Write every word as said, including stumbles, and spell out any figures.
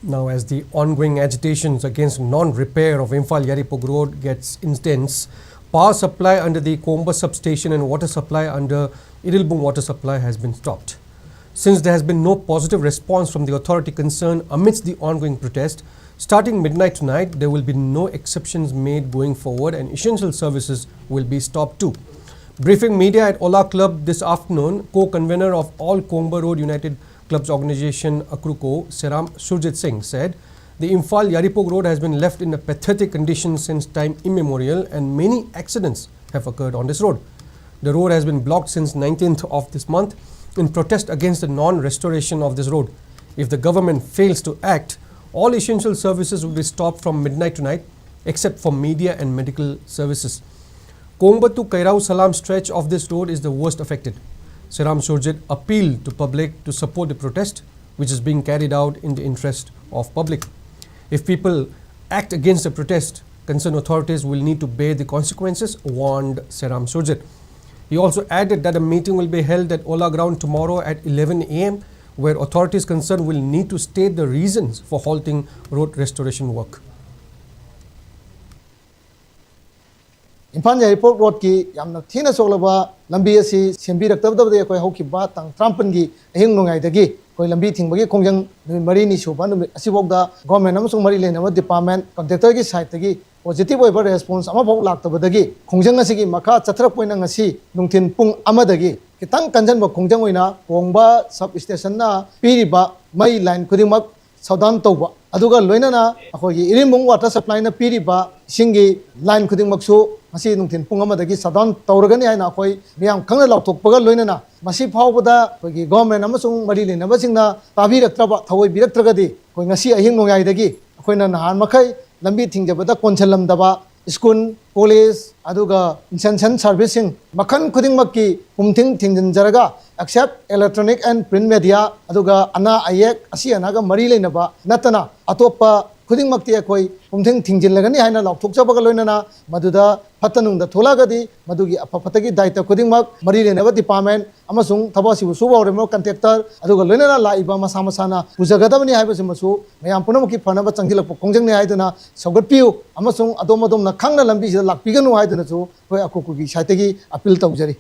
Now, as the ongoing agitations against non-repair of Imphal Yairipok Road gets intense, power supply under the Kongba substation and water supply under Irilbung water supply has been stopped. Since there has been no positive response from the authority concerned amidst the ongoing protest, starting midnight tonight, there will be no exceptions made going forward and essential services will be stopped too. Briefing media at Ola Club this afternoon, co-convener of All Kongba Road United Clubs Organization, Akruko, Seram Surjit Singh, said the Imphal Yairipok Road has been left in a pathetic condition since time immemorial and many accidents have occurred on this road. The road has been blocked since nineteenth of this month in protest against the non-restoration of this road. If the government fails to act, all essential services will be stopped from midnight tonight, except for media and medical services. Kongba to Kairau Salam stretch of this road is the worst affected. Seram Surjit appealed to public to support the protest, which is being carried out in the interest of public. If people act against the protest, concerned authorities will need to bear the consequences, warned Seram Surjit. He also added that a meeting will be held at Ola Ground tomorrow at eleven a m, where authorities concerned will need to state the reasons for halting road restoration work. Imphal ꯌꯥꯏꯔꯤꯄꯣꯛ ꯔꯣꯗꯀꯤ ꯌꯥꯝꯅ ꯊꯤꯅ ꯁꯣꯛꯂꯕ ꯂꯝꯕꯤ ꯑꯁꯤ ꯁꯦꯝꯕꯤꯔꯛꯇꯕꯗꯒꯤ ꯑꯩꯈꯣꯏ ꯍꯧꯈꯤꯕ ꯇꯥꯡ ꯇꯔꯥꯃꯥꯄꯟꯒꯤ ꯑꯍꯤꯡ ꯅꯣꯡꯌꯥꯏꯗꯒꯤ ꯑꯩꯈꯣꯏ ꯂꯝꯕꯤ ꯊꯤꯡꯕꯒꯤ ꯈꯣꯡꯖꯪ ꯅꯨꯃꯤꯠ ꯃꯔꯤꯅꯤ ꯁꯨꯕ ꯅꯨꯃꯤꯠ ꯑꯁꯤꯐꯥꯎꯗ ꯒꯣꯔꯃꯦꯟ ꯑꯃꯁꯨꯡ ꯃꯔꯤ ꯂꯩꯅꯕ ꯗꯤꯄꯥꯔꯠꯃꯦꯟ ꯀꯟꯇ꯭ꯔꯦꯛꯇꯔꯒꯤ ꯁꯥꯏꯠꯇꯒꯤ ꯄꯣꯖꯤꯇꯤꯚ ꯑꯣꯏꯕ ꯔꯦꯁꯄꯣꯟꯁ ꯑꯃꯐꯥꯎ ꯂꯥꯛꯇꯕꯗꯒꯤ ꯈꯣꯡꯖꯪ ꯑꯁꯤꯒꯤ ꯃꯈꯥ ꯆꯠꯊꯔꯛꯄ ꯑꯣꯏꯅ ꯉꯁꯤ ꯅꯨꯡꯊꯤꯜ ꯄꯨꯡ ꯑꯃꯗꯒꯤ ꯈꯤꯇꯪ ꯀꯟꯖꯟꯕ ꯈꯣꯡꯖꯪ ꯑꯣꯏꯅ ꯀꯣꯡꯕ ꯁꯕ ꯁ꯭ꯇꯦꯁꯟꯅ ꯄꯤꯔꯤꯕ ꯃꯩ ꯂꯥꯏꯟ ꯈꯨꯗꯤꯡꯃꯛ ꯁꯠ ꯗꯥꯎꯟ ꯇꯧꯕ, ꯑꯗꯨꯒ ꯂꯣꯏꯅꯅ ꯑꯩꯈꯣꯏꯒꯤ ꯏꯔꯤꯜꯕꯨꯡ ꯋꯥꯇꯔ ꯁꯄ꯭ꯂꯥꯏꯅ ꯄꯤꯔꯤꯕ ꯏꯁꯤꯡꯒꯤ ꯂꯥꯏꯟ ꯈꯨꯗꯤꯡꯃꯛꯁꯨ ꯉꯁꯤ ꯅꯨꯡꯊꯤꯜ ꯄꯨꯡ ꯑꯃꯗꯒꯤ ꯁꯠ ꯗꯥꯎꯟ ꯇꯧꯔꯒꯅꯤ ꯍꯥꯏꯅ ꯑꯩꯈꯣꯏ ꯃꯤꯌꯥꯝ ꯈꯪꯅ ꯂꯥꯎꯊꯣꯛꯄꯒ ꯂꯣꯏꯅꯅ ꯃꯁꯤ ꯐꯥꯎꯕꯗ ꯑꯩꯈꯣꯏꯒꯤ ꯒꯣꯔꯃꯦꯟ ꯑꯃꯁꯨꯡ ꯃꯔꯤ ꯂꯩꯅꯕꯁꯤꯡꯅ ꯇꯥꯕꯤꯔꯛꯇ꯭ꯔꯕ, ꯊꯑꯣꯏꯕꯤꯔꯛꯇ꯭ꯔꯒꯗꯤ ꯑꯩꯈꯣꯏ ꯉꯁꯤ ꯑꯍꯤꯡ ꯅꯣꯡꯌꯥꯏꯗꯒꯤ ꯑꯩꯈꯣꯏꯅ ꯅꯍꯥꯟ ꯃꯈꯩ ꯂꯝꯕꯤ ꯊꯤꯡꯖꯕꯗ ꯀꯣꯟꯁꯤꯜꯂꯝꯗꯕ ꯁ꯭ꯀꯨꯜ, ꯀꯣꯂꯦꯖ, ꯑꯗꯨꯒ ꯏꯟꯁꯇꯤꯇ꯭ꯌꯨꯁꯟ ꯁꯥꯔꯚꯤꯁꯁꯤꯡ ꯃꯈꯜ ꯈꯨꯗꯤꯡꯃꯛꯀꯤ ꯄꯨꯝꯊꯤꯡ ꯊꯤꯡꯖꯤꯟꯖꯔꯒ, except electronic and print media, ꯑꯗꯨꯒ ꯑꯅꯥ ꯑꯌꯦꯛ, ꯑꯁꯤ ꯑꯅꯥꯒ ꯃꯔꯤ ꯂꯩꯅꯕ ꯅꯠꯇꯅ ꯑꯇꯣꯞꯄ ꯈꯨꯗꯤꯡꯃꯛꯇꯤ ꯑꯩꯈꯣꯏ ꯄꯨꯝꯊꯦꯡ ꯊꯤꯡꯖꯤꯜꯂꯒꯅꯤ ꯍꯥꯏꯅ ꯂꯥꯎꯊꯣꯛꯆꯕꯒ ꯂꯣꯏꯅꯅ, ꯃꯗꯨꯗ ꯐꯠꯇ ꯅꯨꯡꯗ ꯊꯣꯛꯂꯛꯑꯒꯗꯤ ꯃꯗꯨꯒꯤ ꯑꯐ ꯐꯠꯇꯒꯤ ꯗꯥꯏꯇ ꯈꯨꯗꯤꯡꯃꯛ ꯃꯔꯤ ꯂꯩꯅꯕ ꯗꯤꯄꯥꯔꯠꯃꯦꯟ ꯑꯃꯁꯨꯡ ꯊꯕꯛ ꯑꯁꯤꯕꯨ ꯁꯨꯕ ꯍꯧꯔꯤꯕ ꯀꯟꯇ꯭ꯔꯦꯛꯇꯔ ꯑꯗꯨꯒ ꯂꯣꯏꯅꯅ ꯂꯥꯛꯏꯕ ꯃꯁꯥ ꯃꯁꯥꯅ ꯄꯨꯖꯒꯗꯕꯅꯤ ꯍꯥꯏꯕꯁꯤꯃꯁꯨ ꯃꯌꯥꯝ ꯄꯨꯝꯅꯃꯛꯀꯤ ꯐꯅꯕ ꯆꯪꯁꯤꯜꯂꯛꯄ ꯈꯣꯡꯖꯪꯅꯤ ꯍꯥꯏꯗꯨꯅ ꯁꯧꯒꯠꯄꯤꯌꯨ, ꯑꯃꯁꯨꯡ ꯑꯗꯣꯝ ꯑꯗꯣꯝꯅ ꯈꯪꯅ ꯂꯝꯕꯤꯁꯤꯗ ꯂꯥꯛꯄꯤꯒꯅꯨ ꯍꯥꯏꯗꯨꯅꯁꯨ ꯑꯩꯈꯣꯏ ꯑꯀꯣꯀꯨꯒꯤ ꯁꯥꯏꯠꯇꯒꯤ ꯑꯄꯤꯜ ꯇꯧꯖꯔꯤ꯫